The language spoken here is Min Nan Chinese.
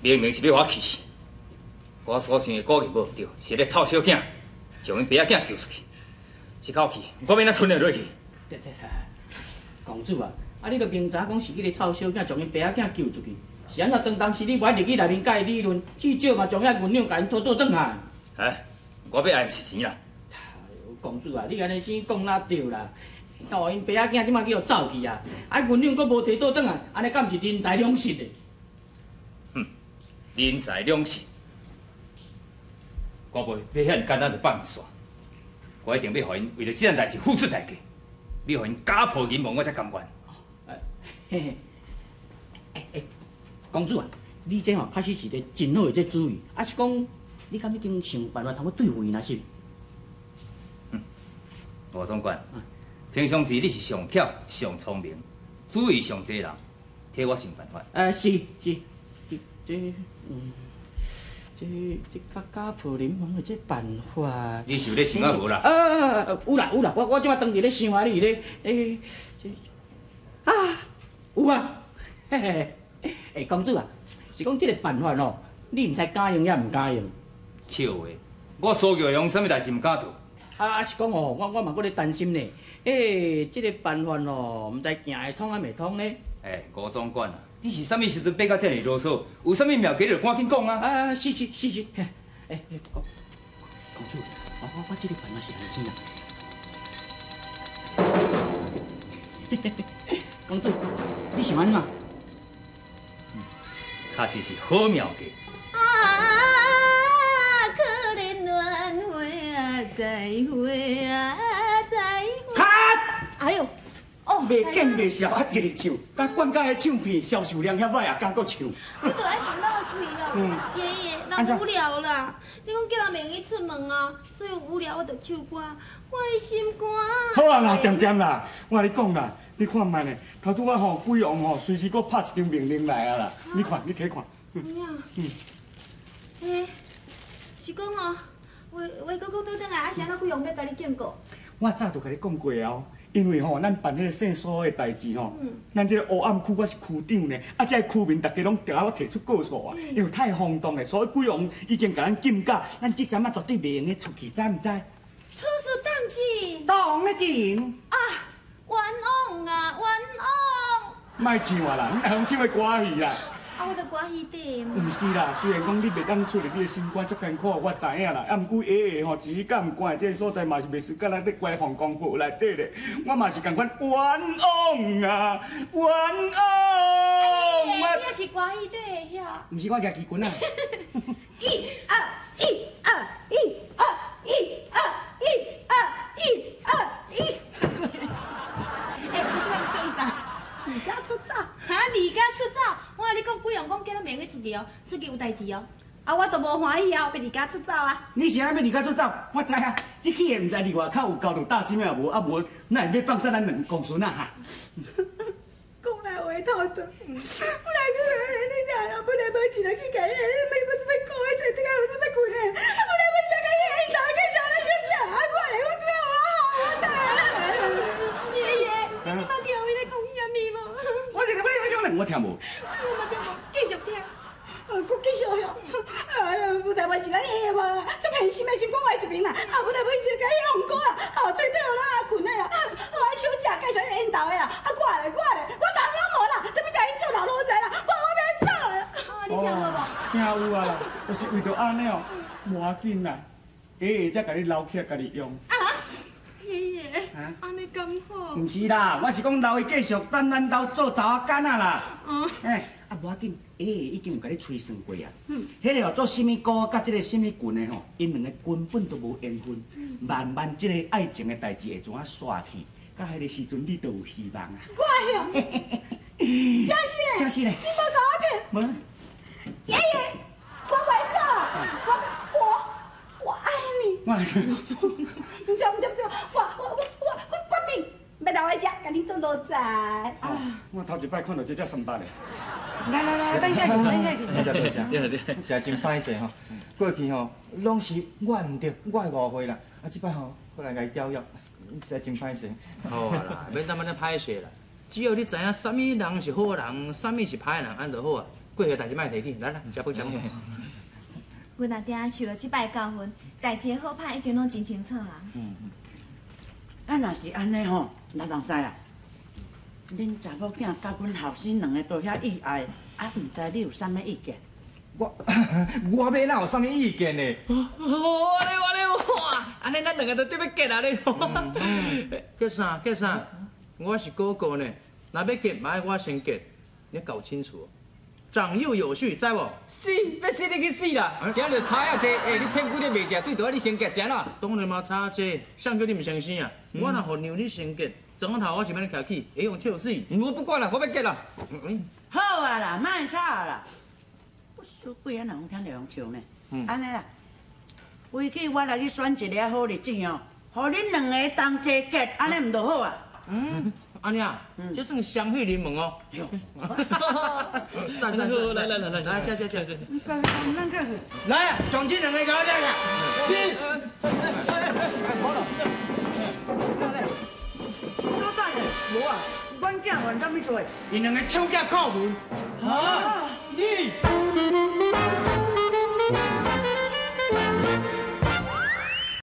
明明是欲予我气死，我所想的果然无毋对，是彼个臭小囝将𪜶爸仔囝救出去，这口气我欲按怎吞得落去？这这，公子啊，啊你著明知影讲是彼个臭小囝将𪜶爸仔囝救出去，是按怎当当时你无爱入去内面佮伊理论，至少嘛将遐银两共𪜶讨倒转来。哎，我欲爱毋是钱啦。公子啊，你按呢先讲哪对啦？哦，𪜶爸仔囝这马去予走去啊，啊银两阁无提倒转来，按呢敢毋是人财两失的？哼，人财两失，我袂欲遐尔简单就放𪜶煞，我一定欲予𪜶为著这件代志付出代价，欲予𪜶家破人亡，我才甘愿。嘿嘿，欸欸，公子啊，你这吼确实是一个真好的这主意，啊是讲你敢已经想办法通去对付𪜶啊是？吴总管，平常时你是上巧、上聪明、主意上济人，替我想办法。是是，这嗯，这这甲家破人亡的这办法，你是有咧想啊无啦？啊，有啦有啦，我这马当伫咧想啊，你咧，欸，这啊，有啊，嘿嘿，欸，公子啊，是讲这个办法哦，你毋知敢用抑毋敢用？笑话，我苏玉龙啥物代志毋敢做？啊，是讲哦，我嘛阁咧担心呢。欸，这个办法哦，毋知行会通抑袂通呢？欸，吴总管啊，你是啥物时阵变甲遮尔啰嗦？有啥物妙计就赶紧讲啊！啊，是是是是，欸欸，公子，我这个办法是按怎啦？公子，你想按怎？确实是好妙计。啊，可怜恋花啊，再会啊，再会。卡！哎呦，哦，袂见袂笑啊，一直唱，佮冠家的唱片销售量遐歹啊，敢阁唱。你都爱烦恼开啦，爷爷，人无聊啦。你讲叫人袂用出门啊，所以无聊我就唱歌，我的心肝。好啊啦，恬恬啦，我共你讲啦，你看觅咧，头拄仔吼，鬼王吼，随时阁拍一张命令来啊啦，你看，你睇看。嗯。欸，是讲哦，话话阁讲倒转来，啊是按怎鬼王欲共你警告？我早就共你讲过啊，因为吼，咱办彼个圣所的代志吼，咱这个乌暗区我是区长呢，啊，这个区民逐家拢共我提出告诉啊，因为太轰动了，所以鬼王已经共咱禁驾，咱这阵仔绝对袂用得出去，知毋知？处事当真。当咧真。啊，冤枉啊，冤枉！莫唱啊啦，你若用唱的歌戏啦。啊，我著歌戏底嘛。毋是啦，虽然讲你袂当出去，你的心肝足艰苦，我知影啦。啊，毋过下下吼，一日佮毋关的这个所在嘛是袂输佮咱咧关皇宫府内底咧。我嘛是仝款冤枉啊，冤枉！你也是歌戏底的遐？毋是，我举旗棍啊。一二一二一二一二一二一二一。欸，你这摆创啥？离家出走？哈，离家出走？我共你讲，鬼王讲叫咱袂用出去哦，出去有代志哦。啊，我都无欢喜啊，我欲离家出走啊。你是按欲离家出走？我知啊，这去的毋知伫外口有交著大心仔无？啊无，哪会欲放杀咱两公孙啊哈？讲来话头长，本来去你俩若本来无钱来去共伊，欲欲这欲顾的，找这个有这欲困的，啊本来要食共伊，因头家啥来小食，啊我咧我叫我好我爷爷，你这摆听有伊咧讲啥物无？我这个欲欲讲咧，我听无。我嘛听无，继续听。阁继续哟！啊，无代无志，咱下无足偏心的心讲话一边啦，啊，无代无志，共伊红歌啦，哦，吹倒啦，困的啦，哦，爱小食介绍𪜶兜的啦，啊，我咧我咧，我逐拢无啦，这欲食𪜶做老奴才啦，我欲走啦。哦，你听有无？听有啊啦，就是为著按呢哦，无要紧啦，下下才共你留起来家己用。啊，爷爷，按呢敢好？毋是啦，我是讲留伊继续等咱兜做查某囡仔啦。嗯。欸，啊，无要紧。欸，已经有共你吹算过啊。彼个哦，做啥物歌佮这个啥物群的吼，𪜶两个根本都无缘分。慢慢这个爱情的代志会怎啊煞去？到彼个时阵，你就有希望啊。我晓。真是嘞。真是嘞。你无共我骗。无。爷爷，我袂走，我爱你。我。毋对毋对毋对，我决定欲留留的食，共恁做奴才。啊！我头一摆看到这只三八的。来来来，免客气，免客气。多谢多谢，实在真歹势吼。过去吼，拢是我毋对，我的误会啦。啊，这摆吼，过来共伊教育，实在真歹势。好啊啦，免当按呢歹势啦。只要你知影啥物人是好人，啥物是歹人，按就好啊。过去的代志莫提起，来来，食饭食饭。阮阿爹受了这摆教训，代志的好歹已经拢真清楚啊。啊，若是按呢吼，老同事啊，恁查某囝佮阮后生两个都遐意爱，啊，毋知你有啥物意见？我欲哪有啥物意见呢？哦，按呢按呢哇，按呢咱两个都得欲结啊咧。结啥结啥？我是哥哥呢，若欲结，嘛爱我先结，你搞清楚，长幼有序，知无？死，欲死你去死啦！啥就差遐济，欸，你骗几日袂食，最著爱你先结啥啦？当然嘛差济，谁叫你毋先生啊？我若予让你先结，转头我是欲按怎徛起，会用笑死。我不管啦，我欲结啦。好啊啦，莫吵啦。我说鬼啊，哪有听著人笑呢？按呢啦，回去我来去选一个好日子哦，予恁两个同齐结，按呢毋就好啊？嗯，按呢啊，这算双喜临门哦。赞赞赞！来来来来来，吃吃吃吃。来，将这两个共我掠来。是。老大爷，无啊，阮囝犯啥物罪？𪜶两个抢劫扣门。哈？你？